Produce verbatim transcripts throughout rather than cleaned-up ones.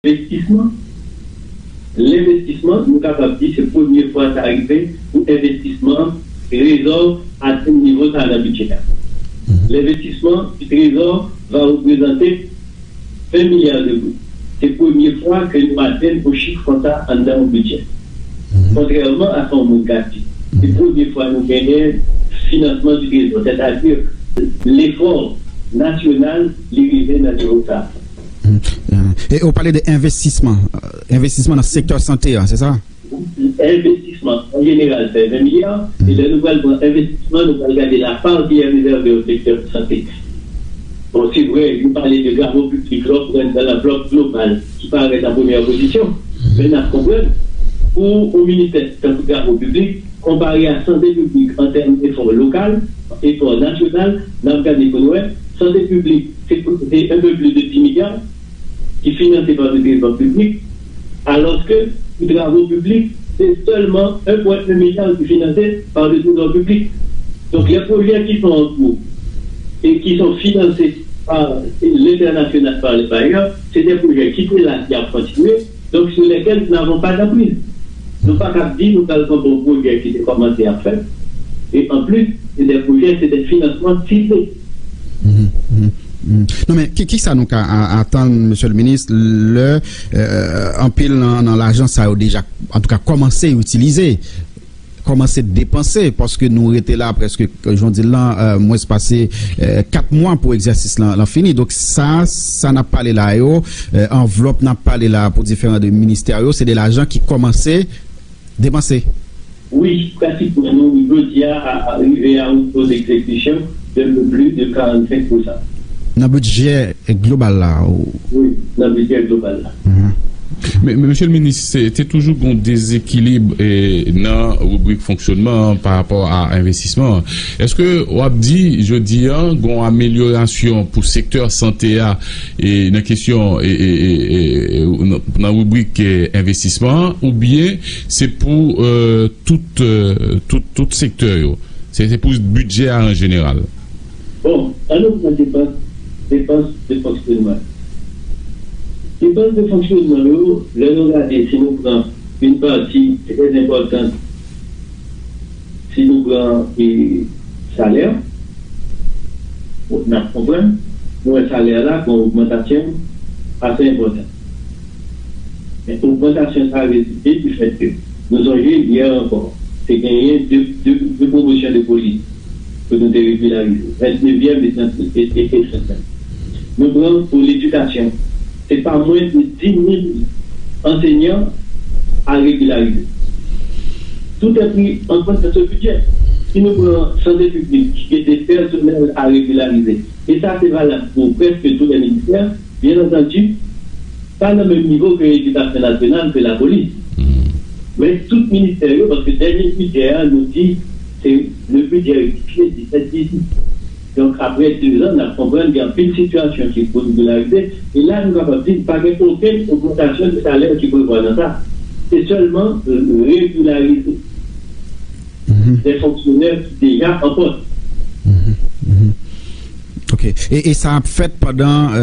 envestisman. Lenvestisman, nou kapab di se premye fwa sa rive pou envestisman Trezò atenn nivo sa a nan bidjè a. Lenvestisman di Trezò va reprezante ven milya de goud. Se premye fwa ke nou atenn yon chif konsa anndan yon bidjè. Kontrèman a sa yon moun ka di, se premye fwa nou genyen finansman di Trezò, sètadi lefò nasyonal li rive nan nivo sa a. E ou pale de envestisman, envestisman nan sektè sante a, se sa? Envestisman an jeneral fè ven milya, e lè nou pral pran envestisman, nou pral gade lapa ki rezève o sektè sante. Bon, se vre, nou pale de travo piblik lè w pran nan lanvlòp global ki parèt an premyè pozisyon, men n ap konprann pou yon ministè tankou travo piblik, konpare a sante piblik an tèm efò lokal, efò nasyonal, n ap gade pou n wè, sante piblik se enpe plis de dis milya ki finanse pa le trezò piblik, alòske pou travo piblik se sèlman en pwen en milya ki finanse pa le trezò piblik. Donk lè pwojè ki son an kou e ki son finanse pa lentènasyonal, pa le bayè, se de pwojè ki te la ki ap kontinye, donc sur lesquels nous n'avons pas d'emprise. Nou pa kab di nou pral kanpe yon pwojè ki te kòmanse ap fèt, e anplis se de pwojè, se de finansman sible. Non men ki, ki sa nou ka atann, Mesye le Minis, lè anpil nan, nan lajan sa yo deja antouka kòmanse itilize, kòmanse depanse, paske nou rete la prèske, jan w di l lan, mwens pase kat mwa pou egzèsis lan, lan fini. Donk sa, sa n ap pale la yo, anvlòp n ap pale la pou diferan de ministè yo, se de lajan ki kòmanse depanse. Wi, pratikman nou jodi a rive a yon to degzekisyon de plis de karannsenk pousan. Nan bidjè global la. Wi, nan bidjè global la. Men, men Mesye le Minis, te toujou gen dezekilib nan ribrik fonksyonman an pa rapò a envestisman an. Èske w ap di jodi a gen yon amelyorasyon pou sektè sante a nan kesyon nan ribrik envestisman an, oubyen se pou tout, tout, tout sektè yo? Se, se pou bidjè a an jeneral? Bon, ann nou pran depans, depans de fonksyonman. Depans de fonksyonman yo, lè nou gade, si nou pran yon pati trè enpòtan, si nou pran salè, n ap konprann, nou wè salè a la gon ogmantasyon ase enpòtan. Men ogmantasyon sa a reziste di fèt ke nou sonje yè ankò te genyen de, de, de pwomosyon de polis ke nou te regilarize, vennnevyèm e trannsenk. Nou pran pou ledikasyon, se pa mwens de dis mil ansenyan a regilarize. Tout est pris en compte dans ce budget. Si nou pran sante piblik ki gen de pèsonèl a regilarize, e sa se valab pou prèske tout lè ministè, byen antandi, pa nan menm nivo ke edikasyon nasyonal ke lapolis. Men tout ministè yo, paske dènye bidjè a nou di se le bidjè rektifiye disèt dizuit. Donk apre de zan n ap konprann gen anpil sitiyasyon ki pou regilarize, e la nou kapab di pa gen okenn ogmantasyon de salè ki prevwa nan sa. Se sèlman regilarize de fonksyonè ki deja an pòs. Ok. E, e sa ap fèt pandan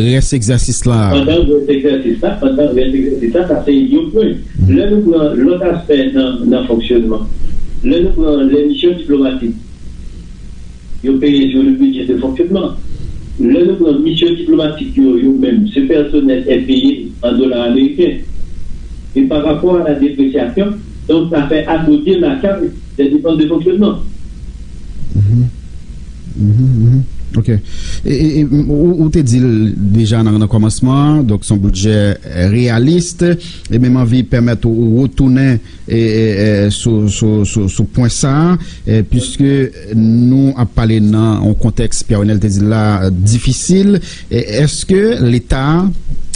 rès egzèsis la? Pandan rès egzèsis la, pandan rès egzèsis la, sa se yon pwen. Lè nou pran lòt aspè nan, nan fonksyonman, lè nou pran lè misyon diplomatik, yo peye sou le bidjè de fonksyonman. Lè nou pran misyon diplomatik yo, yo menm, se pèsonèl e peye an dola ameriken. E pa rapò a la depresyasyon, donk sa fè asoutni la chaj de depans de fonksyonman. Ok. E, e, e ou, ou te di l deja nan, nan kòmansman an, donk se yon bidjè reyalis, e men m anvi pèmèt ou, ou retounen e, e, e, sou, sou, sou, sou pwen sa a, e, piske nou ap pale nan yon kontèks, Pierre Renel te di l la, difisil, e, èske Leta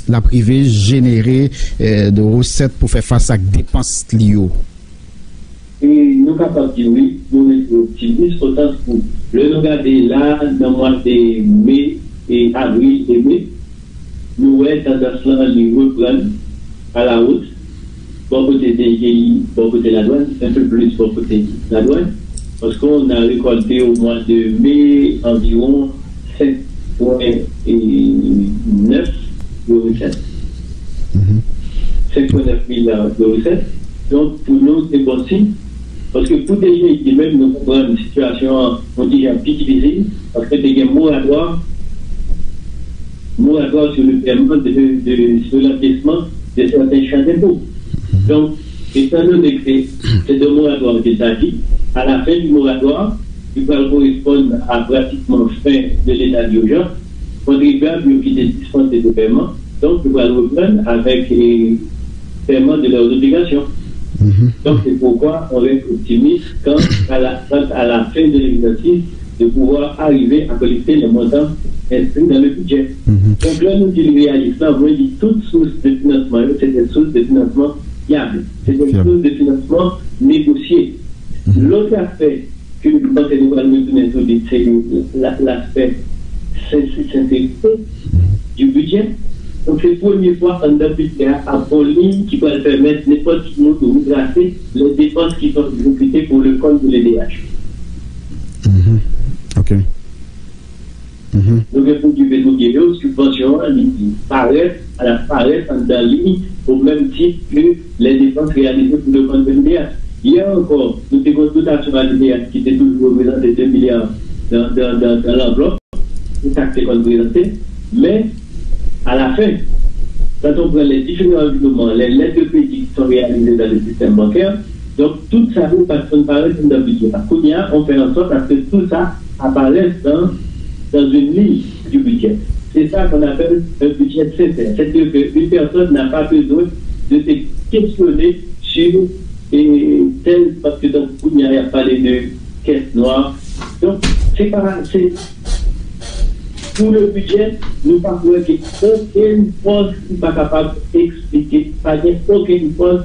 l ap rive jenere e, de resèt pou fè fas ak depans li yo? E nou kapab di wi, nou rete optimis, otan pou lè nou gade la nan mwa de me, e avril e me, nou wè tandans lan li reprann a la wos bò kote D G I, bò kote ladwàn, enpe plis bò kote ladwàn, paske on a rekòlte o mwa de me anviwon senk pwen nèf de resèt. Senk pwen nèf milya de resèt. Donk, pou nou, se bon siy. Paske pou D G I li menm, nou konprann sitiyasyon an yon ti jan pi difisil, paske te gen moratwa, moratwa sou le pèman de, de, sou lankesman de sèten chan enpo. Donk, etan done ke se de moratwa ke sa di, a la fen di moratwa, ki pral koresponn a pratikman fen de leta dijans, kontribyab yo ki te dispanse de pèman, donk yo pral reprann avèk eh, pèman de leurs obligations. Donc c'est pourquoi on reste optimiste quant à la, quant à la fin de l'exercice de pouvoir arriver à collecter les montants inscrits dans le budget. Donc lè nou di l reyalis la, mwen di tout sous de finansman yo, se de sous de finansman fyab. Se de sous de finansman negosye. Lòt aspè ke m panse nou pral retounen sou li, se la- laspè sensi- senserite du budget. Donk se premye fwa anndan bidjè a ap gon liy ki pral pèmèt nenpòt ki moun retrase les dépenses qui sont exécutées pour le compte de l'E D H. Mhm. Ok. Mhm. Nou gen pwodui petwolyè yo, sibvansyon an li parèt, al ap parèt anndan liy au même titre que les dépenses réalisées pour le compte de l'E D H. Yè ankò, nou te gon dotasyon a l'E D H ki te toujou reprezante de milya dan, dan, dan, dan lanvlòp, se sa k te konn prezante, men alafen, quand on prend les différents virements, les lettres de crédit qui sont réalisées dans le système bancaire, donc tout sa yo pa t konn parèt anndan bidjè a. Kounye a, on fait en sorte à ce que tout ça apparaisse dans, dans une ligne du budget. C'est ça qu'on appelle un budget sincère. C'est-à-dire qu'une personne n'a pas besoin de se questionner sur et tel, parce que donc, kounye a y ap pale de caisse noire. Donc, c'est pas, c'est, pour le budget, nou pa kwè ke okenn pòs ki pa kapab eksplike, pa gen okenn pòs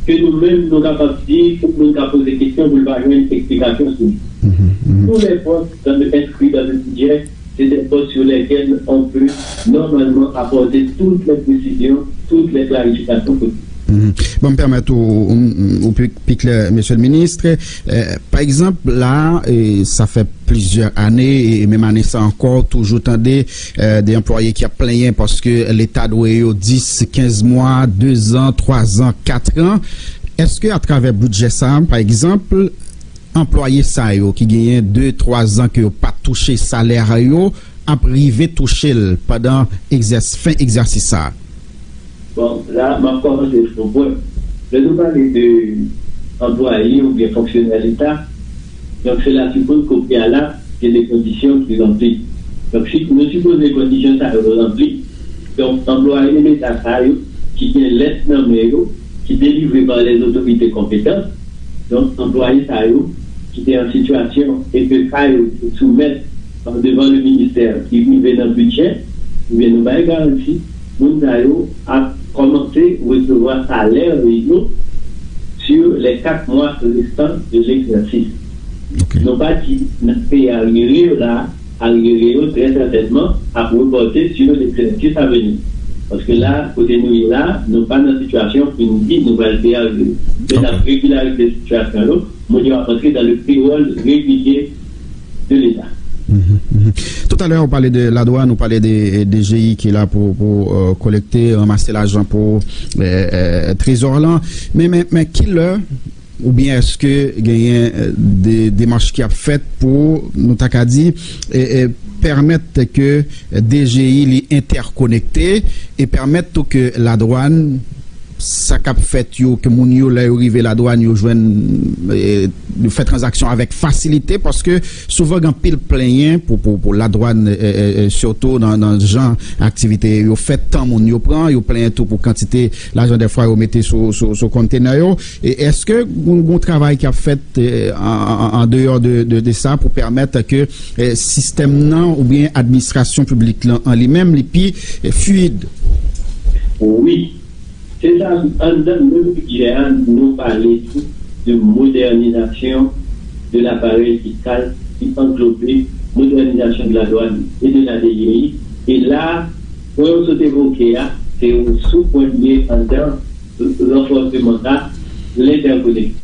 ke nou menm nou kapab di, pou moun ka poze kesyon, pou l pa jwenn eksplikasyon sou li. Tous les postes dans le, inscrits dans le budget, c'est des postes sur lesquels on peut normalement apporter toutes les précisions, toutes les clarifications possibles. Ban m pèmèt ou, ou, ou pi, pi klè, Mesye le Minis. Eh, pa egzanp, la, eh, sa fè plizyè ane, e menm ane sa ankò, toujou tande eh, de anplwaye ki ap plenyen paske Leta dwe yo dis, kenz mwa, dezan, twazan, katran. Èske atravè bidjè sa, pa egzanp, anplwaye sa yo ki genyen de, twazan ke yo pa touche salè yo, ap rive touche l pandan egzès, fen egzèsis sa a? Bon, la, m ap kòmanse sou pwen. Lè nou pale de anplwaye oubyen fonksyonè Leta, donk se la sipoze kopi a la gen de kondisyon ki ranpli. Donk si nou sipoze kondisyon sa yo ranpli, donk anplwaye Leta sa yo ki gen lèt nan men yo ki delivre par les autorités compétentes, donk anplwaye sa yo ki te an sitiyasyon e ke ka yo te soumèt devan le ministè ki rive nan bidjè, oubyen nou bay garanti, moun sa yo ap kòmanse resevwa salè yo sur les quatre mois restants de l'exercice. Non pa di n ap peye aryere yo la, aryere yo trè sètènman ap repòte sur l'exercice à venir. Paske la, kote nou ye la, nou pa nan sitiyasyon pou n di nou pral peye aryere. Men n ap regilarize sitiyasyon yo, moun yo ap antre dans le payroll régulier de l'État. Toutalè, ou pale de ladwann, ou pale de D G I ki la pou, pou kolekte, ranmase lajan pou trezò lan. Men, men, men kilè oubyen èske genyen de demach ki ap fèt pou, nou ta ka di, pèmèt ke D G I li entèkonekte e pèmèt tou ke ladwann sa k ap fèt yo, ke moun yo, lè yo rive ladwann, yo jwenn, yo fè tranzaksyon avèk fasilite, paske souvan gen anpil plenyen pou, pou, pou ladwann, sitou nan, nan jan aktivite yo fèt, tan moun yo pran, yo plenyen tou pou kantite lajan dèfwa yo mete sou, sou, sou kontenè yo. E èske gon, gon travay k ap fèt an, an, an deyò de, de, de sa pou pèmèt ke sistèm nan oubyen administrasyon piblik lan an li menm li pi fluid? Wi. Se sa, anndan menm bidjè a, nou pale tou de modènizasyon de laparèy fiskal ki anglobe modènizasyon de ladwann e de la D G I. E la, pwen yo sot evoke a, se yon sou pwen li ye anndan ranfòseman sa, lentèkonekte.